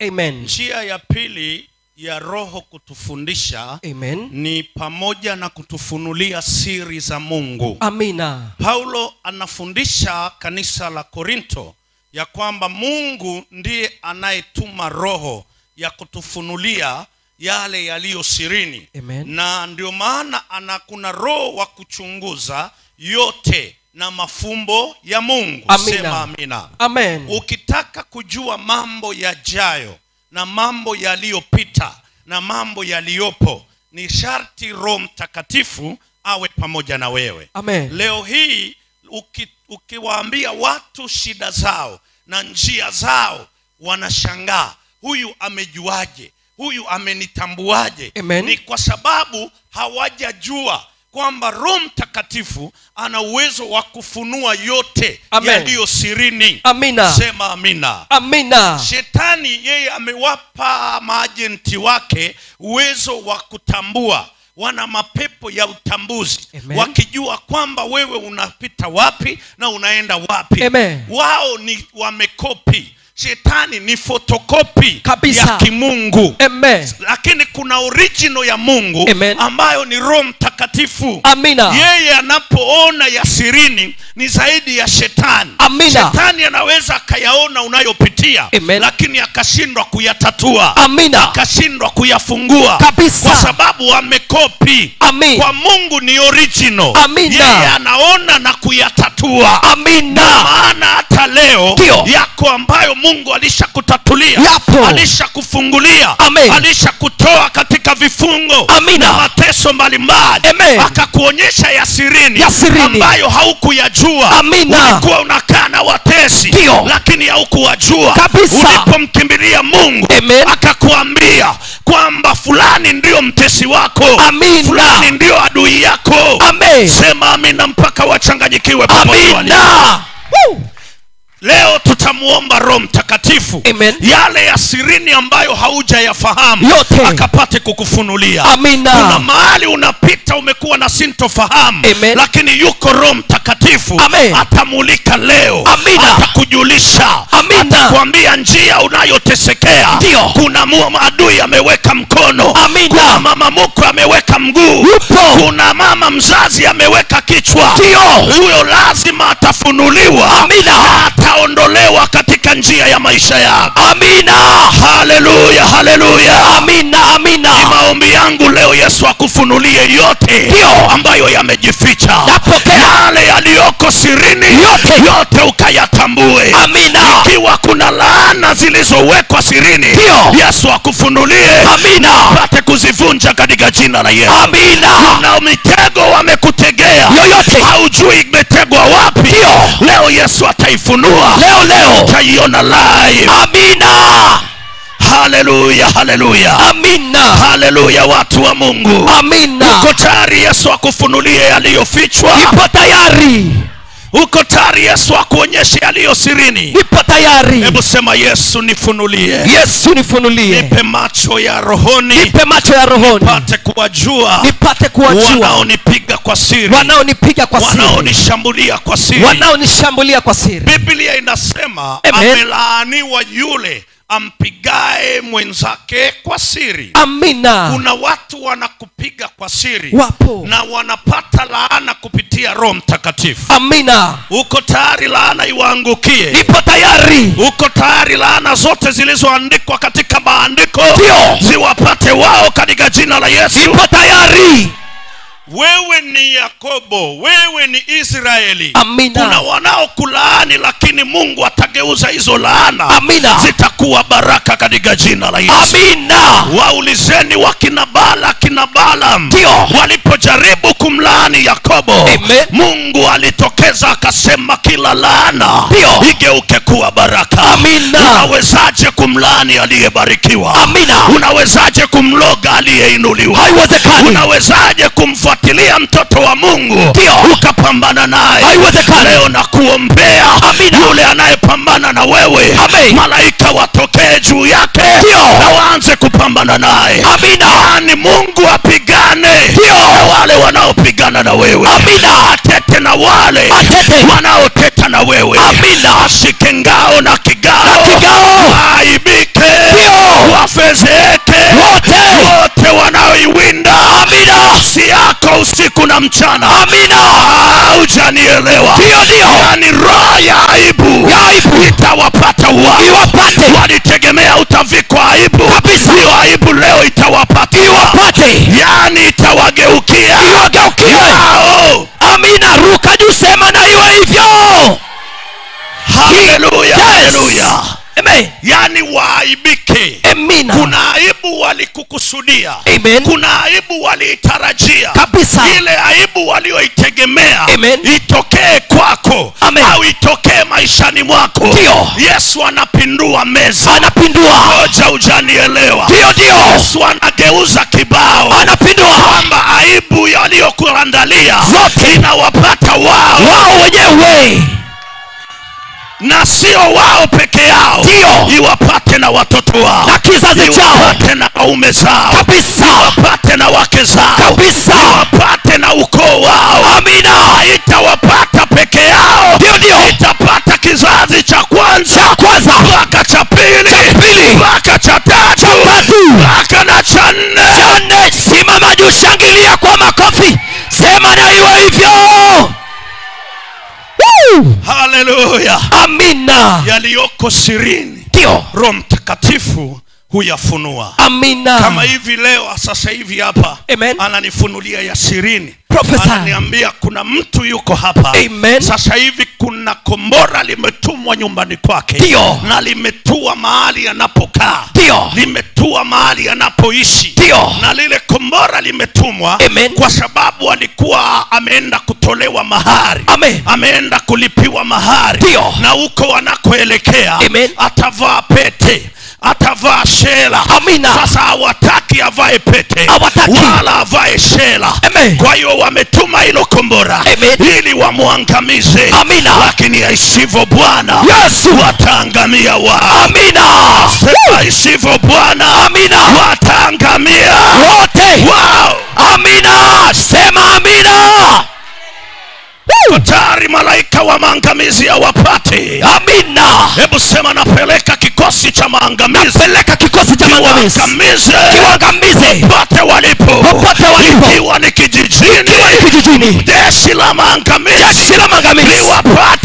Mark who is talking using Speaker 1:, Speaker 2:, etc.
Speaker 1: Amen.
Speaker 2: Njia ya pili ya Roho kutufundisha,
Speaker 1: Amen,
Speaker 2: ni pamoja na kutufunulia siri za Mungu.
Speaker 1: Amina.
Speaker 2: Paulo anafundisha kanisa la Korinto ya kwamba Mungu ndiye anayetuma Roho ya kutufunulia yale yaliyo sirini.
Speaker 1: Amen.
Speaker 2: Na ndio maana kuna Roho wa kuchunguza yote na mafumbo ya Mungu.
Speaker 1: Amina.
Speaker 2: Sema amina.
Speaker 1: Amen.
Speaker 2: Ukitaka kujua mambo yajayo na mambo yaliyopita na mambo yaliyopo, ni sharti Roho Mtakatifu awe pamoja na wewe.
Speaker 1: Amen.
Speaker 2: Leo hii ukiwaambia watu shida zao na njia zao, wanashangaa, huyu amejuaje? Huyu amenitambuaje?
Speaker 1: Amen.
Speaker 2: Ni kwa sababu hawajajua kwamba Roho Mtakatifu ana uwezo wa kufunua yote yaliyo sirini.
Speaker 1: Amina.
Speaker 2: Sema amina.
Speaker 1: Amina.
Speaker 2: Shetani yeye amewapa maajenti wake uwezo wa kutambua. Wana mapepo ya utambuzi.
Speaker 1: Amen.
Speaker 2: Wakijua kwamba wewe unapita wapi na unaenda wapi.
Speaker 1: Amen.
Speaker 2: Wao ni wamekopi. Shetani ni fotokopi
Speaker 1: kabisa
Speaker 2: ya kimungu.
Speaker 1: Amen.
Speaker 2: Lakini kuna original ya Mungu,
Speaker 1: Amen,
Speaker 2: ambayo ni Roho Mtakatifu.
Speaker 1: Amina.
Speaker 2: Yeye anapoona ya sirini ni zaidi ya shetani.
Speaker 1: Amina.
Speaker 2: Shetani anaweza akayaona unayopitia,
Speaker 1: Amen,
Speaker 2: lakini akashindwa kuyatatua.
Speaker 1: Amina.
Speaker 2: Akashindwa kuyafungua
Speaker 1: kabisa,
Speaker 2: kwa sababu amekopi.
Speaker 1: Amina.
Speaker 2: Kwa Mungu ni original.
Speaker 1: Amina.
Speaker 2: Yeye anaona na kuyatatua.
Speaker 1: Amina.
Speaker 2: Maana hata leo
Speaker 1: Dio
Speaker 2: yako ambayo Mungu alishakutatulia, alishakufungulia, alishakutoa katika vifungo
Speaker 1: Amina
Speaker 2: na mateso mbalimbali, akakuonyesha ya sirini ambayo haukuyajua.
Speaker 1: Amina.
Speaker 2: Ulikuwa unakaa na watesi
Speaker 1: Dio,
Speaker 2: lakini haukuwajua.
Speaker 1: Kabisa.
Speaker 2: Ulipomkimbilia Mungu,
Speaker 1: Amen,
Speaker 2: akakuambia kwamba fulani ndio mtesi wako.
Speaker 1: Amina.
Speaker 2: Fulani ndio adui yako.
Speaker 1: Amen.
Speaker 2: Sema amina mpaka wachanganyikiwe popote walipo.
Speaker 1: Amina. Woo.
Speaker 2: Leo tutamuomba Roho Mtakatifu,
Speaker 1: Amen,
Speaker 2: yale ya sirini ambayo haujayafahamu
Speaker 1: yote
Speaker 2: akapate kukufunulia.
Speaker 1: Amina.
Speaker 2: Kuna mahali unapita umekuwa na sintofahamu,
Speaker 1: Amen,
Speaker 2: lakini yuko Roho Mtakatifu.
Speaker 1: Amen.
Speaker 2: Atamulika leo.
Speaker 1: Amina.
Speaker 2: Atakujulisha.
Speaker 1: Amina.
Speaker 2: Atakwambia njia unayotesekea.
Speaker 1: Ndio.
Speaker 2: Kuna adui ameweka mkono.
Speaker 1: Amina.
Speaker 2: Kuna mama mkwe ameweka mguu.
Speaker 1: Yupo.
Speaker 2: Kuna mama mzazi ameweka kichwa.
Speaker 1: Ndio.
Speaker 2: Huyo lazima atafunuliwa.
Speaker 1: Amina.
Speaker 2: Ataondolewa katika njia ya maisha yako.
Speaker 1: Amina.
Speaker 2: Haleluya, haleluya.
Speaker 1: Amina, amina.
Speaker 2: Ni maombi yangu leo Yesu akufunulie yote
Speaker 1: Ndio
Speaker 2: ambayo yamejificha.
Speaker 1: Napokea.
Speaker 2: Yale yaliyoko sirini
Speaker 1: yote,
Speaker 2: yote ukayatambue.
Speaker 1: Amina.
Speaker 2: Ikiwa kuna laana zilizowekwa sirini,
Speaker 1: Ndio,
Speaker 2: Yesu akufunulie.
Speaker 1: Amina.
Speaker 2: Upate kuzivunja katika jina la Yesu.
Speaker 1: Amina.
Speaker 2: Kuna mitego wamekutegea
Speaker 1: yoyote,
Speaker 2: haujui imetegwa wapi.
Speaker 1: Ndio.
Speaker 2: Leo Yesu ataifunua.
Speaker 1: Leo leo
Speaker 2: utaiona live.
Speaker 1: Amina.
Speaker 2: Haleluya, haleluya.
Speaker 1: Amina.
Speaker 2: Haleluya, watu wa Mungu.
Speaker 1: Amina.
Speaker 2: Uko tayari Yesu akufunulie yaliyofichwa?
Speaker 1: Nipo tayari.
Speaker 2: Uko tayari Yesu akuonyeshe yaliyo sirini?
Speaker 1: Nipo tayari.
Speaker 2: Hebu sema, Yesu nifunulie.
Speaker 1: Yesu nifunulie.
Speaker 2: Nipe macho ya rohoni.
Speaker 1: Nipe macho ya rohoni.
Speaker 2: Nipate kuwajua.
Speaker 1: Nipate kuwajua.
Speaker 2: Wanaonipiga kwa siri.
Speaker 1: Wanaonipiga kwa siri.
Speaker 2: Wanaonishambulia kwa siri.
Speaker 1: Wanaonishambulia kwa siri.
Speaker 2: Biblia inasema,
Speaker 1: Amen,
Speaker 2: amelaaniwa yule ampigae mwenzake kwa siri.
Speaker 1: Amina.
Speaker 2: Kuna watu wanakupiga kwa siri.
Speaker 1: Wapo.
Speaker 2: Na wanapata laana kupitia Roho Mtakatifu.
Speaker 1: Amina.
Speaker 2: Uko tayari laana iwaangukie?
Speaker 1: Nipo tayari.
Speaker 2: Uko tayari laana zote zilizoandikwa katika maandiko
Speaker 1: Ndio
Speaker 2: ziwapate wao katika jina la Yesu?
Speaker 1: Nipo tayari.
Speaker 2: Wewe ni Yakobo, wewe ni Israeli.
Speaker 1: Amina.
Speaker 2: Kuna wanaokulaani, lakini Mungu atageuza hizo laana.
Speaker 1: Amina.
Speaker 2: Zitakuwa baraka katika jina la Yesu.
Speaker 1: Amina.
Speaker 2: Waulizeni wakina Bala, kina Balaam,
Speaker 1: Ndio
Speaker 2: walipojaribu kumlaani Yakobo,
Speaker 1: Amen,
Speaker 2: Mungu alitokeza akasema kila laana
Speaker 1: Ndio
Speaker 2: igeuke kuwa baraka.
Speaker 1: Amina.
Speaker 2: Unawezaje kumlaani aliyebarikiwa?
Speaker 1: Amina.
Speaker 2: Unawezaje kumloga aliyeinuliwa?
Speaker 1: Haiwezekani.
Speaker 2: Unawezaje kumfuatilia mtoto wa Mungu
Speaker 1: Ndio
Speaker 2: ukapambana naye?
Speaker 1: Haiwezekani.
Speaker 2: Leo nakuombea,
Speaker 1: Amina,
Speaker 2: yule anayepambana na wewe,
Speaker 1: Amen,
Speaker 2: malaika watokee juu yake
Speaker 1: Ndio
Speaker 2: na waanze kupambana naye.
Speaker 1: Amina.
Speaker 2: Yaani Mungu apigane
Speaker 1: Ndio
Speaker 2: na wale wanaopigana na wewe.
Speaker 1: Amina.
Speaker 2: Atete na wale
Speaker 1: Atete
Speaker 2: wanaoteta na wewe.
Speaker 1: Amina.
Speaker 2: Ashike ngao na kigao,
Speaker 1: Na kigao.
Speaker 2: Waaibike
Speaker 1: Ndio.
Speaker 2: na mchana.
Speaker 1: Amina.
Speaker 2: Hujanielewa?
Speaker 1: Ndio, ndio.
Speaker 2: Yani roho ya aibu itawapata wao.
Speaker 1: Iwapate.
Speaker 2: Walitegemea utavikwa aibu
Speaker 1: kabisa.
Speaker 2: Hiyo aibu leo itawapata.
Speaker 1: Iwapate.
Speaker 2: Yani itawageukia.
Speaker 1: Iwageukie.
Speaker 2: Wao.
Speaker 1: Amina. Ruka juu, sema na iwe hivyo.
Speaker 2: Haleluya.
Speaker 1: Yes.
Speaker 2: Haleluya.
Speaker 1: Amen.
Speaker 2: Yani waaibike.
Speaker 1: Amina.
Speaker 2: Kuna aibu walikukusudia.
Speaker 1: Amen.
Speaker 2: Kuna aibu waliitarajia
Speaker 1: kabisa.
Speaker 2: Ile aibu walioitegemea itokee kwako.
Speaker 1: Amen.
Speaker 2: Au itokee maishani mwako.
Speaker 1: Ndio.
Speaker 2: Yesu anapindua meza.
Speaker 1: Anapindua.
Speaker 2: Ngoja hujanielewa.
Speaker 1: Ndio, ndio.
Speaker 2: Yesu anageuza kibao.
Speaker 1: Anapindua.
Speaker 2: Kwamba aibu yaliyokuandalia
Speaker 1: zote
Speaker 2: inawapata wao.
Speaker 1: Wao wenyewe.
Speaker 2: Na sio wao peke yao.
Speaker 1: Ndio.
Speaker 2: Iwapate na watoto wao.
Speaker 1: Na kizazi chao.
Speaker 2: Iwapate na waume zao.
Speaker 1: Kabisa.
Speaker 2: Iwapate na wake zao.
Speaker 1: Kabisa.
Speaker 2: Iwapate na ukoo wao.
Speaker 1: Amina.
Speaker 2: Haitawapata peke yao.
Speaker 1: Ndio, ndio.
Speaker 2: Itapata kizazi cha kwanza.
Speaker 1: Cha kwanza.
Speaker 2: Mpaka cha pili.
Speaker 1: Cha pili.
Speaker 2: Mpaka cha tatu.
Speaker 1: Cha tatu.
Speaker 2: Mpaka na cha nne.
Speaker 1: Cha nne. Simama juu, shangilia kwa makofi. Sema na iwe hivyo.
Speaker 2: Haleluya.
Speaker 1: Amina.
Speaker 2: Yaliyoko sirini
Speaker 1: ndio
Speaker 2: Roho Mtakatifu huyafunua.
Speaker 1: Amina.
Speaker 2: Kama hivi leo sasa hivi hapa.
Speaker 1: Amen.
Speaker 2: Ananifunulia ya sirini.
Speaker 1: Prophesy.
Speaker 2: Ananiambia kuna mtu yuko hapa.
Speaker 1: Amen.
Speaker 2: Sasa hivi kuna kombora limetumwa nyumbani kwake.
Speaker 1: Ndio.
Speaker 2: Na limetua mahali anapokaa.
Speaker 1: Ndio.
Speaker 2: Limetua mahali anapoishi.
Speaker 1: Ndio.
Speaker 2: Na lile kombora limetumwa.
Speaker 1: Amen.
Speaker 2: Kwa sababu alikuwa ameenda kutolewa mahari.
Speaker 1: Amen.
Speaker 2: Ameenda kulipiwa mahari.
Speaker 1: Ndio.
Speaker 2: Na huko wanakoelekea atavaa pete, atavaa shela.
Speaker 1: Amina.
Speaker 2: Sasa hawataki avae pete.
Speaker 1: Hawataki.
Speaker 2: Wala avae shela.
Speaker 1: Amen.
Speaker 2: Kwa hiyo wametuma hilo kombora ili wamuangamize.
Speaker 1: Amina.
Speaker 2: Lakini aisivyo Bwana
Speaker 1: Yesu
Speaker 2: wataangamia wao.
Speaker 1: Amina.
Speaker 2: Sema aisivyo Bwana.
Speaker 1: Amina.
Speaker 2: Wataangamia
Speaker 1: wote
Speaker 2: wao.
Speaker 1: Amina. Sema amina.
Speaker 2: Tayari malaika wa maangamizi hawapate.
Speaker 1: Amina.
Speaker 2: Hebu sema napeleka kikosi cha maangamizi.
Speaker 1: Napeleka kikosi cha maangamizi.
Speaker 2: Kiwaangamize. Popote walipo.
Speaker 1: Popote walipo.
Speaker 2: Ikiwa ni kijijini.
Speaker 1: Ikiwa ni kijijini.
Speaker 2: Jeshi la maangamizi.
Speaker 1: Jeshi la maangamizi.
Speaker 2: Liwapate.